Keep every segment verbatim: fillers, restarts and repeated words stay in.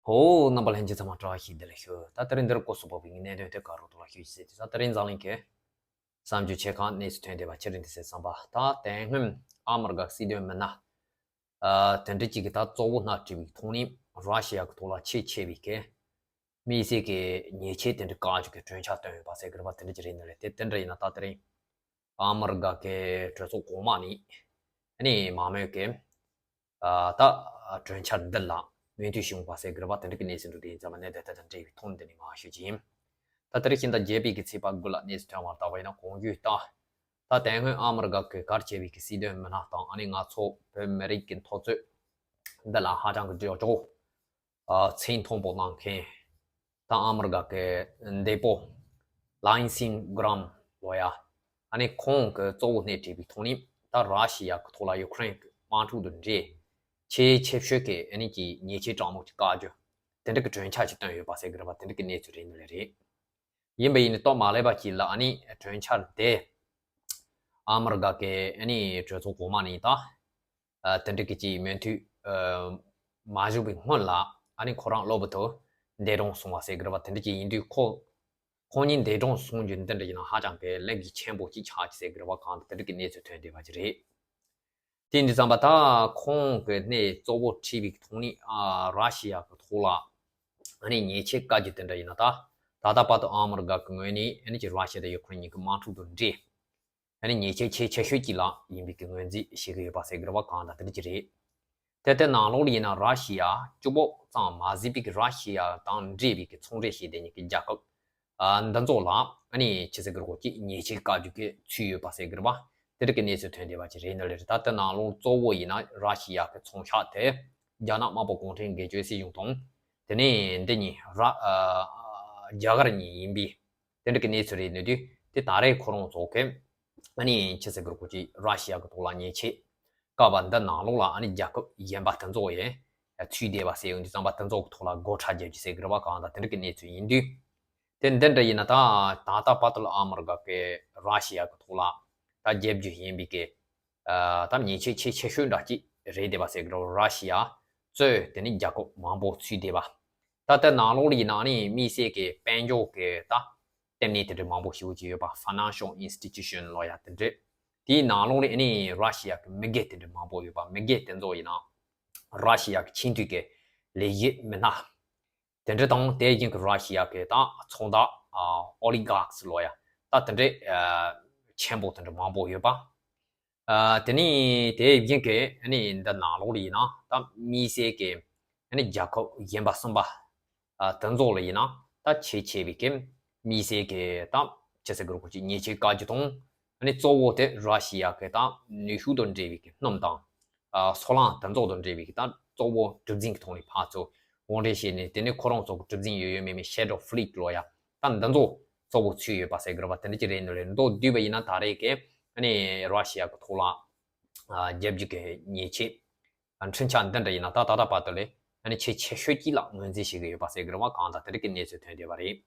ཧོ། རྣམ་པ་ལྷན་རྒྱས་ཚང་མ་བཀྲ་ཤིས་བདེ་ལེགས་ཞུ། ད་དེ་རིང་འདིར་སྐོར་སུ་བབས་པའི་གནད་དོན་དེ་ག་རུ་ཐོག་ལ་ཞུ་ཞིག་ཟེར་དུས། ད་དེ་རིང་འཛམ་གླིང་གི་གསར་འགྱུར་ཆེ་ཁག་གནས་ཚུལ་ཐོན་བསྡད་པ་ཕྱི་རིམ་དུ་གསན་བསམ་པ། ད་དེ་སྔོན་ཨ་མི་རི་ཀ་སྲིད་དོན་མི་སྣ་ཨ་དེ་འདྲ་གཅིག་གིས་ད་གཙོ་བོ་སྣ་བསྒྲིགས་པའི་ཐོག་ནས་ར་ཤི་ཡ་གི་ཐོག་ལ་ཆེས་ཆེ་བའི་གི་དམིགས་བསལ་གྱི་ཉེས་ཆད་དེ་འདྲ་བཀག་རྒྱུ་གི་གྲོས་འཆར་བཏོན་ཡོད་པ་ཟེར་གི་རེད་པ། དེ་འདྲ་ཅིག་རེད་ནི་རེད། དེ་དེ་འདྲ་ཡིན་ན་ད་དེ་རིང་ཨ་མི་རི་ཀ་གི་གྲོས་ཚོགས་གོང་མ་ནས་ཨ་ནི་མང་མོས་ཀྱིས་ཨ་ད་གྲོས་འཆར་འདི་ལ་མོས་མཐུན་ཞུ་བ་ཟེར་གི་རེད་པ། དེ་འདྲ་གི་གནས་ཚུལ་འདུག་དེ་ཡིན་ཙང་མ་གནད་དོན་དེ་དང་འབྲེལ་བའི་ཐོག་ནས་འདི་ནས་མར་ཞུ་རྒྱུ་ཡིན། ད་དེ་རིང་ཕྱི་ཟླ་བརྒྱད་པའི་གི་ཚེས་པ་དགུ་ལ་གནས་ཚུལ་ཐོན་བར་བལྟས་པ་ཡིན་ན། གོང་ཞུས་ལྟར་ད་དེ་སྔོན་ཨ་མི་རི་ཀ་གི་གལ་ཆེ་བའི་གི་སྲིད་དོན་མི་སྣ་དང་ཨ་ནི་ང་ཚོ་བོད་མི་རིགས་ཀྱི་འཐབ་རྩོད་འདི་ལ་ཧ་ཅང་གི་འབྲེལ་ཆོག་ཨ་ཚད་མཐོན་པོ་གནང་མཁན་ད་ཨ་མི་རི་ཀ་གི་འདས་པོ་ལིན་སི་གྷི་རམ་ལོ་ཡ། ཨ་ནི་ཁོང་གི་གཙོ་བོ་སྣེ་ཁྲིད་པའི་ཐོག་ནས་ད་ར་ཤི་ཡ་གི་ཐོག་ལ་ཡུ་ཀེ་རེན་གི་དམག་འཁྲུག་དང་འབྲེལ་ཆེས་ཆེ་ཤོས་ཀྱི་ཨ་ནི་གི་ཉེས་ཆད་དྲང་མོ་ཅིག་བཀག་རྒྱུ་དེ་འདྲ་གི་གྲོས་འཆར་ཅིག་བཏོན་ཡོད་པ་ཟེར་གི་རེད་པ། དེ་འདྲ་གི་གནས་ཚུལ་རེད་ནི་ལས་རེད། ཡིན་པ་ཡིན་ནི་སྟབས་མ་ལེགས་པ་ཅིག་ལ་ཨ་ནི་གྲོས་འཆར་དེ་ཨ་མི་རི་ཀ་གི་ཨ་ནི་གྲོས་ཚོགས་གོང་མ་ནས་ད་ཨ་དེ་འདྲ་གི་ཅིག་མོས་མཐུན་ཨ་མ་བྱུང་བའི་སྔོན་ལ་ཨ་ནི་ཁོ་རང་གློ་བུར་དུ་འདས་གྲོངས་སོང་བ་ཟེར་གི་རེད་པ། དེ་འདྲ་ཅིག་ཡིན་དུས་ཁོ་ཁོང་གཉིས་འདས་གྲོངས་སོང་རྒྱུ་འདི་འདྲ་ཡིན་ན་ཧ་ཅང་གི་གླེང་གཞི་ཆེན་པོ་ཅིག་ཆགས་ཀྱི་ཟེར་གི་རེད་པ། གང་ལྟར་དེ་འདྲ་གི་གནས་ཚུལ་ཐོན་བསྡད་པ་ཅིག་རེད། དེ་འདྲ་ཙམ་པ་ད་ཁོང་གི་སྣེ་གཙོ་བོ་ཁྲིད་པའི་ཐོག་ནས་ཨ་ར་ཤི་ཡ་གི་ཐོག་ལ་ཨ་ནི་ཉེས་ཆད་བཀག་རྒྱུ་དེ་འདྲ་ཡིན་ན། ད་ད་ལྟ་བར་དུ་ཨ་མི་རི་ཀ་གི་ངོས་ནས་ཨ་ནི་ཅིག་ར་ཤི་ཡ་དང་ཡུ་ཀེ་རེན་གཉིས་ཀྱི་དམག་འཁྲུག་དང་འབྲེལ་ཨ་ནི་ཉེས་ཆད་ཆེས་ཆེ་ཤོས་ཅིག་ལ་ཡིན་པའི་གི་ངོས་འཛིན་བྱེད་ཀྱི་ཡོད་པ་ཟེར་གི་རེད་པ། གང་ལྟར་དེ་འདྲ་ཅིག་རེད། དེ་ལྟའི་ནང་ལོགས་ལ་ཡིན་ན་ར་ཤི་ཡ་གཅིག་པོ་ཙམ་མ་ཟད་པའི་གི་ར་ཤི་ཡ་དང་འབྲེལ་བའི་གི་ཚོང་འབྲེལ་བྱེད་བསྡད་མཁན་གྱི་རྒྱལ་ཁབ་ཨ་འདི་ཚོ་ལ་ཨ་ནི་ཕྱི་ཚེས་ཀྱི་རོགས་ཀྱིས་ཉེས་ཆད་བཀག་རྒྱུ་གི་ཚུད་ཡོད་པ་ཟེར་གི་རེད་པ། དེ་འདྲ་གི་གནས་ཚུལ་ཐོན་བསྡད་པ་ཅིག་རེད་ནི་ལས་རེད། ད་ལྟའི་ནང་ལོགས་གཙོ་བོ་ཡིན་ན་ར་ཤི་ཡ་གི་ཚོང་ཤག་དེ་རྒྱ་ནག་དམར་པོ་གུང་ཁྲན་སྒེར་གཅོད་སྲིད་གཞུང་དང་དེ་ནས་འདི་གཉིས་ར་ཨ་རྒྱ་གར་གཉིས་ཡིན་པའི་དེ་འདྲ་གི་གནས་ཚུལ་རེད་ནི་དུས། དེ་ད་རེས་ཁོ་རང་ཚོ་གི་ཨ་ནི་ཕྱི་ཚེས་ཀྱི་རོགས་ཀྱིས་ར་ཤི་ཡ་གི་ཐོག་ལ་ཉེས་ཆད་བཀག་པ་འདི་ནང་ལོགས་ལ་ཨ་ནི་རྒྱལ་ཁབ་གཞན་པ་དེ་ཚོ་ཡང་ཚུད་བསྡད་པ་ཟེར་ཡོང་དུས་ཙམ་པ་དེ་ཚོ་གི་ཐོག་ལ་སྒོ་ཁྲལ་རྒྱག་རྒྱུ་ཟེར་གི་རེད་པ། གང་ལྟར་དེ་འདྲ་གི་གནས་ཚུལ་ཡིན་དུས། དེ་འདི་འདྲ་ཡིན་ན་ད་ད་ལྟ་བར་དུ་ལ་ཨ་མི་རི་ཀ་གི་ར་ཤི་ཡ་གི་ཐོག་ལ་ད་རྒྱབ་རྒྱུ་ཡིན་པའི་གི་ཨ་ད་ཉེས་ཆད་ཆེས་ཆེ་ཤོས་འདྲ་ཅིག་རེད་བསྡད་པ་ཟེར་གི་རེད། ར་ཤི་ཡ་གཙོས་དེ་ནི་རྒྱལ་ཁབ་མང་པོ་ཚུད་བསྡད་པ། ད་ལྟ་ནང་ལོགས་ལ་ཡིན་ན་ཨ་ནི་དམིགས་བསལ་གྱི་དཔལ་འབྱོར་གྱི་ད་ལྟེ་གནས་དེ་འདྲ་མང་པོ་ཞེ་པོ་ཅིག་ཡོད་པ། ཕ་ནན་ཤལ་ཨིན་སི་ཊི་ཊུ་ཤན་ལབ་ཡ་དེ་འདྲ། དེའི་ནང་ལོགས་ལ་ཨ་ནི་ར་ཤི་ཡ་གི་མི་སྒེར་དེ་འདྲ་མང་པོ་ཡོད་པ། མི་སྒེར་དེ་ཚོ་ཡིན་ན་ར་ཤི་ཡ་གི་ཆེས་མཐོའི་གི་ལས་བྱེད་མི་སྣ་དེ་འདྲ་དང་། དེ་བཞིན་གྱི་ར་ཤི་ཡ་གི་ད་ཚོང་བདག་ཨ་ཨོ་ལི་གྷརཀ་སི་ལབ་ཡ་ད་དེ་འདྲ་ཨ་ཆེན་པོ་དེ་འདྲ་མང་པོ་ཡོད་པ། ཨ་དེ་ནི་དེ་བཞིན་གྱི་ཨ་ནི་འདི་ནང་ལོགས་ལ་ཡིན་ན་ད་དམིགས་བསལ་གྱི་ཨ་ནི་རྒྱལ་ཁབ་གཞན་པ་གསུམ་པ་ཨ་དེ་ཚོ་ལ་ཡིན་ན་ད་ཆེས་ཆེ་བའི་གི་དམིགས་བསལ་གྱི་ད་ཕྱི་ཚེས་ཀྱི་རོགས་ཀྱིས་ཉེས་ཆད་བཀག་རྒྱུ་དང་། ཨ་ནི་གཙོ་བོ་དེ་ར་ཤི་ཡ་གི་ད་ནུས་ཤུགས་དང་འབྲེལ་བའི་གི་སྣུམ་དང་ཨ་སོལ་རླངས་དེ་ཚོ་དང་འབྲེལ་བའི་གི་ད་གཙོ་བོ་གྲུ་གཟིངས་ཀྱི་ཐོག་ནས་ཕར་ཚུར་དབོར་འདྲེན་བྱས་ནས། དེ་ནི་ཁོ་རང་ཚོ་གི་གྲུ་གཟིངས་ཡོད་ཡོད་མེད་མེད་ཤེ་ཌོ་ཕི་ལིཊ་ལབ་ཡ་ད་འདི་ཚོ་གཙོ་བོ་ཚུད་ཡོད་པ་ཟེར་གི་རེད་པ། དེ་འདྲ་ཅིག་རེད་ནི་ལས། མདོར་བསྡུས་པ་ཡིན་ན་ད་རེས་ཀྱི་ཨ་ནི་ར་ཤི་ཡ་གི་ཐོག་ལ་ཨ་རྒྱབ་རྒྱུ་གི་ཉེས་ཆད་ཨ་འཕྲིན་ཆ་འདི་འདྲ་ཡིན་ན་ད་ད་ལྟ་བར་དུ་ལས་ཨ་ནི་ཆེས་ཆེ་ཤོས་ཅིག་ལ་ངོས་འཛིན་བྱེད་ཀྱི་ཡོད་པ་ཟེར་གི་རེད་པ། གང་ལྟར་དེ་འདྲ་གི་གནས་ཚུལ་ཐོན་བསྡད་པ་རེད།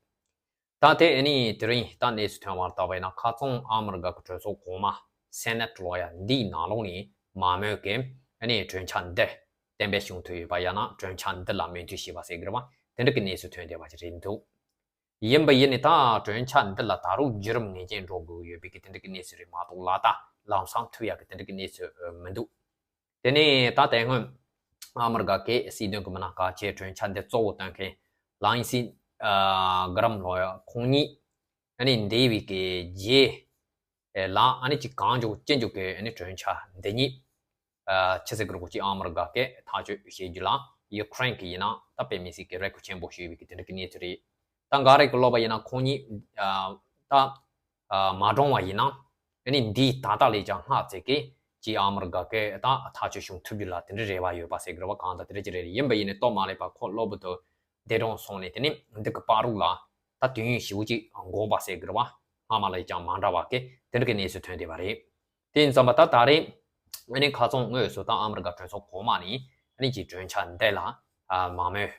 ད་དེ་ཨ་ནི་དེ་རིང་ད་གནས་ཚུལ་ཐོན་བར་བལྟས་པ་ཡིན་ན། ཁ་སང་ཨ་མི་རི་ཀ་གི་གྲོས་ཚོགས་གོང་མ་སེ་ནེ་ཊི་ལབ་ཡ་འདིའི་ནང་ལོགས་ནས་མང་མོས་ཀྱིས་ཨ་ནི་གྲོས་འཆར་འདི་གཏན་འབེབས་བྱུང་ཐུབ་ཡོད་པ། ཡང་ན་གྲོས་འཆར་འདི་ལ་མོས་མཐུན་བྱས་པ་ཟེར་གི་རེད་པ། དེ་འདྲ་གི་གནས་ཚུལ་ཐོན་བསྡད་པ་ཞིག་རེད་འདུག་ཡིན་པ་ཡིན་ནི་ད་གྲོས་འཆར་འདི་ལ་ད་རུང་བརྒྱུད་རིམ་ངེས་ཅན་འགྲོ་དགོས་ཡོད་པའི་གི་དེ་འདྲ་གི་གནས་ཚུལ་རེད་མ་གཏོགས། ལག་བསྟར་ལམ་སང་ཐུབ་ཡག་གི་དེ་འདྲ་གི་གནས་ཚུལ་མི་འདུག་དེ་ནས་ད་དེ་སྔོན་ཨ་མི་རི་ཀ་གི་སྲིད་དོན་གྱི་མི་སྣ་ཁག་ཅིག་གྲོས་འཆར་འདི་གཙོ་བོ་བཏོན་མཁན་ལིན་སི་ཨ་གྷི་རམ་ལབ་ཡ་ཁོང་ཉིད་ཨ་ནི་འདས་པའི་གི་རྗེས་ལ་ཨ་ནི་ཅིག་གང་མགྱོགས་ཅི་མགྱོགས་ཀྱི་ཨ་ནི་གྲོས་འཆར་འདི་ཉིད་ཨ་ཕྱི་ཚེས་ཀྱི་རོགས་ཀྱིས་ཨ་མི་རི་ཀ་གིས་ཐག་གཅོད་བྱེད་རྒྱུ་ལ་ཡུ་ཀེ་རེན་གྱིས་ཡིན་ན་ད་དཔེ་མི་སྲིད་ཀྱི་རེ་སྐུལ་ཆེན་པོ་ཞུས་པའི་གི་དེ་འདྲ་གི་གནས་ཚུལ་རེད། ད་འགའ་རེ་གི་ལབ་པ་ཡིན་ན་ཁོང་ཉིད་ཨ་ད་ཨ་མ་གྲོངས་པ་ཡིན་ན་ཨ་ནི་འདིའི་ད་ལྟ་ལས་ཀྱང་སྔ་ཙམ་གྱི་ཅིག་ཨ་མི་རི་ཀ་གི་ད་ཐག་གཅོད་བྱུང་ཐུབ་རྒྱུ་ལ་དེ་འདྲའི་རེ་བ་ཡོད་པ་ཟེར་གི་རེད་པ། གང་ལྟར་དེ་འདྲ་ཅིག་རེད། ཡིན་པ་ཡིན་ནའི་སྟབས་མ་ལེགས་པ་ཁོ་གློ་བུར་དུ་འདས་གྲོངས་སོང་ནས། དེ་ནས་འདི་གི་བར་དུ་ལ་ད་དུས་ཡུན་ཞེ་པོ་ཅིག་འགོར་བ་ཟེར་གི་རེད་པ། སྔ་མ་ལས་ཀྱང་མ་འདྲ་བ་གི་དེ་འདྲ་གི་གནས་ཚུལ་ཐོན་བསྡད་པ་རེད། དེ་ཡིན་ཙམ་པ་ད་ད་རེས་ཨ་ནི་ཁ་སང་དངོས་སུ་ད་ཨ་མི་རི་ཀ་གྲོས་ཚོགས་གོང་མ་ནས་ཨ་ནི་ཀྱི་གྲོས་འཆར་འདི་ལ་ཨ་མང་མོས་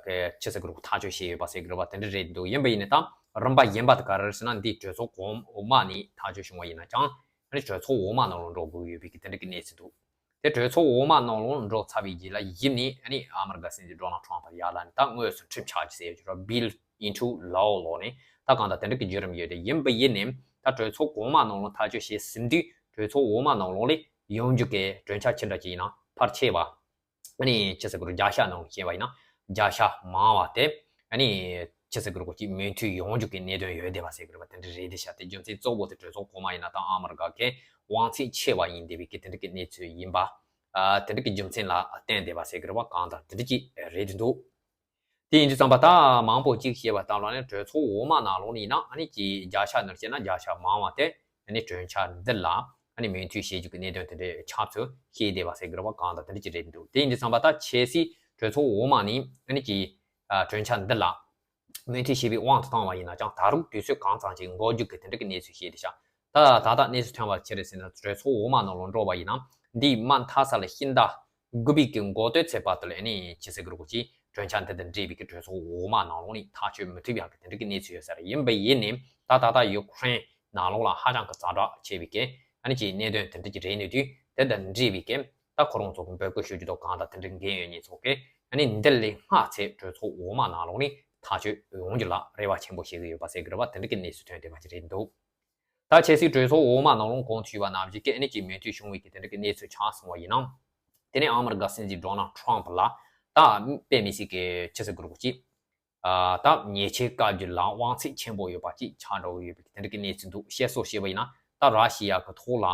ཀྱི་ཕྱི་ཚེས་ཀྱི་རོགས་ཐག་གཅོད་བྱས་ཡོད་པ་ཟེར་གི་རེད་པ། དེ་འདྲ་རེད་འདུག་ཡིན་པ་ཡིན་ནའི་ད་རིམ་པ་གཞན་པ་དེ་ག་རེ་རེད་ཟེར་ན། འདི་གྲོས་ཚོགས་གོང་མ་ནས་ཐག་གཅོད་བྱུང་བ་ཡིན་ན་ཀྱང་ཨ་ནི་གྲོས་ཚོགས་འོག་མ་ནང་ལ་འགྲོ་དགོས་ཡོད་པའི་གི་དེ་འདྲ་གི་གནས་ཚུལ་འདུག་དེ་གྲོས་ཚོགས་འོག་མ་ནང་ལོགས་འགྲོ་ཚར་བའི་རྗེས་ལ་ཡིབ་ནས་ཨ་ནི་ཨ་མི་རི་ཀ་སྲིད་འཛིན་ཌོ་ནལ་ཊམ་ཕ་ཡར་ལ་ནི་ད་དངོས་སུ་ཁྲིམས་ཆགས་ཀྱི་ཟེར་ཡོད་ཀྱི་རེད། Built into law ལོག་ནས་ད་གང་ལྟར་དེ་འདྲ་གི་བརྒྱུད་རིམ་ཡོད་དེ། ཡིན་པ་ཡིན་ནའི་ད་གྲོས་ཚོགས་གོང་མ་ནང་ལོགས་ཐག་གཅོད་བྱས་ཟིན་དུས་གྲོས་ཚོགས་འོག་མ་ནང་ལོགས་ལས་ཡོང་རྒྱུ་གི་གྲོས་འཆར་ཅི་འདྲ་ཅིག་ཡིན་ན་ཕལ་ཆེ་བ། ཨ་ནི་ཕྱི་སྲིད་གུ་རུ་བརྒྱ་ཆ་ནང་བཤད་པ་ཡིན་ན་བརྒྱ་ཆ་མང་བ་དེ་ཨ་ནི་ཕྱི་སྲིད་གུ་རུ་གོ་ཅིག་མོས་མཐུན་ཡོང་རྒྱུ་གི་གནད་དོན་ཡོད་བསྡད་པ་ཟེར་གི་རེད་པ། དེ་འདྲ་རེད་དེ་ཤ། དེ་རྒྱུ་མཚན་གཙོ་བོ་དེ་གྲོས་ཚོགས་གོང་མ་ཡིན་ན་ད་ཨ་མི་རི་ཀ་གི་དབང་ཚད་ཆེ་བ་ཡིན་བསྡད་པའི་གི་དེ་འདྲ་གི་གནས་ཚུལ་ཡིན་པ། ཨ་དེ་འདྲ་གི་རྒྱུ་མཚན་ལ་བརྟེན་བསྡད་པ་ཟེར་གི་རེད་པ། གང་ལྟར་དེ་འདྲ་ཅིག་རེད་འདུག་དེ་ཡིན་དུས་ཙམ་པ་ད་མང་པོ་ཅིག་བཤད་པ་ལྟར་ལ་ནི་གྲོས་ཚོགས་འོག་མ་ནང་ལོགས་ནས་ཡིན་ན་ཨ་ནི་ཅིག་བརྒྱ་ཆ་ནང་བཤད་ན་བརྒྱ་ཆ་མང་བ་དེ་ཨ་ནི་གྲོས་འཆར་འདི་ལ་ཨ་ནི་མོས་མཐུན་བྱེད་རྒྱུ་གི་གནད་དོན་དེ་འདྲའི་ཆགས་ཚུལ་བཤད་བསྡད་པ་ཟེར་གི་རེད་པ། གང་ལྟར་དེ་འདྲ་ཅིག་རེད་འདུག་དེ་ཡིན་དུས་ཙམ་པ་ད་ཆབ་སྲིད་གྲོས་ཚོགས་འོག་མ་ནས་ཨ་ནི་ཅིག་གྲོས་འཆར་འདི་ལ་མོས་མཐུན་བྱས་པའི་དབང་དུ་བཏང་བ་ཡིན་ན་ཅང་ད་རུང་དུས་ཚོད་གང་ཙམ་ཅིག་འགོར་རྒྱུ་གི་དེ་འདྲ་གི་གནས་ཚུལ་བཤད་བསྡད་ཤག་ད་ད་ལྟ་གནས་ཚུལ་ཐོན་པ་ཅི་རེད་ཟེར་ན་གྲོས་ཚོགས་འོག་མ་ནང་ལོགས་འགྲོ་བ་ཡིན་ན་འདིའི་མ་མཐའ་ས་ལ་ཕྱི་ཟླ་དགུ་པའི་གི་འགོ་སྟོད་ཚེས་པ་དེ་ལ་ཨ་ནི་ཕྱི་སྲིད་གུ་རུ་གོ་ཅིག་གྲོས་འཆར་འདི་དང་འབྲེལ་བའི་གི་གྲོས་ཚོགས་འོག་མ་ནང་ལོགས་ནས་ཐག་གཅོད་མི་ཐུབ་ཡག་གི་དེ་འདྲ་གི་གནས་ཚུལ་ཡོད་ས་རེད། ཡིན་པ་ཡིན་ནའི་ད་ད་ལྟ་ཡུ་ཁུ་རེན་ནང་ལོགས་ལ་ཧ་ཅང་གི་ཛ་དྲག་ཆེ་བའི་གི་ཨ་ནི་ཅིག་གནད་དོན་དེ་འདྲ་ཅིག་རེད་ནས་དུས་དེ་དང་འབྲེལ་བའི་གི་ད་ཁོ་རང་ཚོ་གི་འབོད་སྐུལ་ཞུ་རྒྱུ་དང་གང་དང་དེ་འདྲ་འགན་ཡོད་མཁན་ཚོ་གི་ཨ་ནི་འདི་ལས་སྔ་ཚེ་གྲོས་ཚོགས་འོག་མ་ནང་ལོགས་ནས་ཐག་གཅོད་ཡོང་རྒྱུ་ལ་རེ་བ་ཆེན་པོ་བྱེད་ཀྱི་ཡོད་པ་ཟེར་གི་རེད་པ། དེ་འདྲ་གི་གནས་ཚུལ་ཐོན་བསྡད་པ་ཅིག་རེད་འདུག་ད་ཆབ་སྲིད་གྲོས་ཚོགས་འོག་མ་ནང་ལོགས་གོང་དུ་ཞུས་པ་ནང་བཞིན་གི་ཨ་ནི་ཅིག་མོས་མཐུན་བྱུང་བའི་གི་དེ་འདྲ་གི་གནས་ཚུལ་ཆགས་སོང་བ་ཡིན་ན། དེ་ནས་ཨ་མི་རི་ཀ་སྲིད་འཛིན་ཌོ་ནལ་ཊམ་ཕ་ལ་ད་དཔེ་མི་སྲིད་གི་ཕྱི་སྲིད་གུ་རུ་གོ་ཅིག་ཨ་ད་ཉེས་ཆད་བཀལ་རྒྱུ་ལ་དབང་ཚད་ཆེན་པོ་ཡོད་པ་ཅིག་ཆགས་འགྲོ་གི་ཡོད་པའི་གི་དེ་འདྲ་གི་གནས་ཚུལ་འདུག་བཤད་སྲོལ་བཤད་པ་ཡིན་ན་ད་ར་ཤི་ཡ་གི་ཐོག་ལ་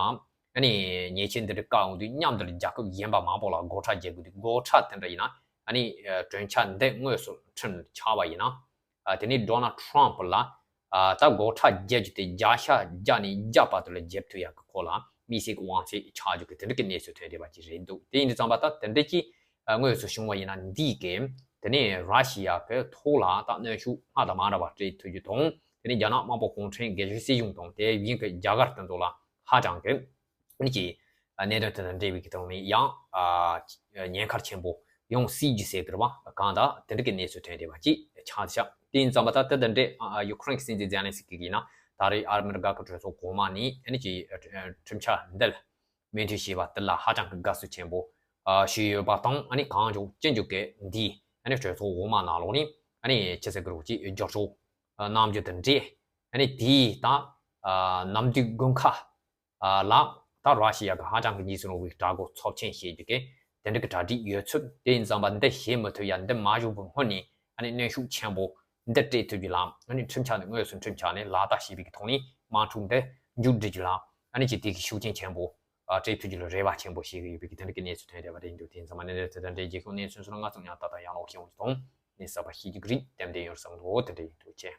ཨ་ནི་ཉེས་ཆད་འདི་འདྲ་བཀལ་འོང་དུས་མཉམ་དུ་རྒྱལ་ཁབ་གཞན་པ་མང་པོ་ལ་སྒོ་ཁྲལ་རྒྱག་དགོས་དུས་སྒོ་ཁྲལ་དེ་འདྲ་ཡིན་ན་ཨ་ནི་གྲོས་འཆར་འདི་དངོས་སུ་ཁྲིམས་ཆགས་པ་ཡིན་ན། ཨ་དེ་ནས་ཌོ་ནལ་ཊམ་ཕ་ལ་ཨ་ད་སྒོ་ཁྲལ་བརྒྱབ་རྒྱུ་དེ་བརྒྱ་ཆ་བརྒྱ་ནས་བརྒྱ་བར་དུ་ལ་བརྒྱབ་ཐུབ་ཡག་གི་སྐོར་ལ་དམིགས་བསལ་གྱི་དབང་ཚད་ཆགས་རྒྱུ་གི་དེ་འདྲ་གི་གནས་ཚུལ་ཐོན་བསྡད་པ་ཅིག་རེད་འདུག་དེ་ཡིན་དུས་ཙམ་པ་ད་དེ་འདྲ་ཅིག་ཨ་དངོས་སུ་བྱུང་བ་ཡིན་ན་འདིས་གི་དེ་ནས་ར་ཤི་ཡ་གི་ཐོག་ལ་ད་གནོན་ཤུགས་སྔར་དང་མ་འདྲ་བ་སྤྲད་ཐུབ་རྒྱུ་དང་དེ་ནས་རྒྱ་ནག་དམར་པོ་གུང་ཁྲན་སྒེར་གཅོད་སྲིད་གཞུང་དང་དེ་བཞིན་གྱི་རྒྱ་གར་དེ་ཚོ་ལ་ཧ་ཅང་གི་ནི་གི་གནད་དོན་དེ་དང་འབྲེལ་བའི་གི་ཐོག་ནས་ཡང་ཉེན་ཁ་ཆེན་པོ་ཡོང་སྲིད་ཀྱི་ཟེར་གི་རེད་པ། གང་ལྟར་དེ་འདྲ་གི་གནས་ཚུལ་ཐོན་བསྡད་པ་ཅིག་ཆགས་བཞག་དེ་ཡིན་ཙམ་པ་ད་དེ་དང་འབྲེལ་ཡུ་ཁུ་རེན་གྱི་སྲིད་འཛིན་ཛེ་ལན་སི་ཀི་ཡིན་ན་ད་རེས་ཨ་མི་རི་ཀ་གི་གྲོས་ཚོགས་གོང་མ་ནས་ཨ་ནི་ཀྱི་ཁྲིམས་འཆར་འདི་ལ་མོས་མཐུན་བྱས་པ་དེ་ལ་ཧ་ཅང་གི་དགའ་བསུ་ཆེན་པོ་ཞུས་ཡོད་པ་དང་ཨ་ནི་གང་མགྱོགས་ཅི་མགྱོགས་གི་འདི་ཨ་ནི་གྲོས་ཚོགས་འོག་མ་ནང་ལོགས་ནས་ཨ་ནི་ཕྱི་སྲིད་གི་རོགས་ཀྱིས་བསྒྱུར་བཅོས་གནང་རྒྱུ་དང་འབྲེལ་ཨ་ནི་དེའི་ད་ནམ་དུས་དགུན་ཁ། ལ་ད་ར་ཤི་ཡ་གི་ཧ་ཅང་གི་གཉིས་སུ་རུང་བའི་དྲག་པོ་ཚབས་ཆེན་བྱེད་རྒྱུ་གི་དེ་འདྲ་གི་གྲ་སྒྲིག་ཡོད་ཚུལ་དེ་ཡིན་ཙམ་པ་འདི་བྱེད་མི་ཐུབ་ཡ་འདི་མ་བྱུང་བའི་སྔོན་ནས་ཨ་ནི་གནོན་ཤུགས་ཆེན་པོ་འདི་སྤྲད་ཐུབ་རྒྱུ་ལ་ཨ་ནི་ཁྲིམས་འཆར་ནི་དངོས་སུ་ཁྲིམས་འཆར་ནས་ལག་བསྟར་བྱེད་པའི་གི་ཐོག་ནས་དམག་འཁྲུག་འདི་མཇུག་སྒྲིལ་རྒྱུ་ལ་ཨ་ནི་ཅིག་དེ་གི་ཤུགས་རྐྱེན་ཆེན་པོ་སྤྲད་ཐུབ་རྒྱུ་ལ་རེ་བ་ཆེན་པོ་བྱེད་ཀྱི་ཡོད་པའི་གི་དེ་འདྲ་གི་གནས་ཚུལ་ཐོན་བསྡད་པ་རེད་འདུག་དེ་ཡིན་ཙམ་པ་ནི་འདིར་དེ་ལྟར་འདྲའི་རྒྱལ་ཁབ་གནས་ཚུལ་སོགས་ལ་ང་ཚོ་ཉག་ཏག་ཏག་ཡང་ལོག་ཤེས་འོང་གི་དང་ནི་གསར་པ་ཤེས་ཀྱི་རིགས་དེ་འདྲ་ཡོད་བསམ་འདུག་དེ་འདྲ་ཡིན་འདུག་ཅེས།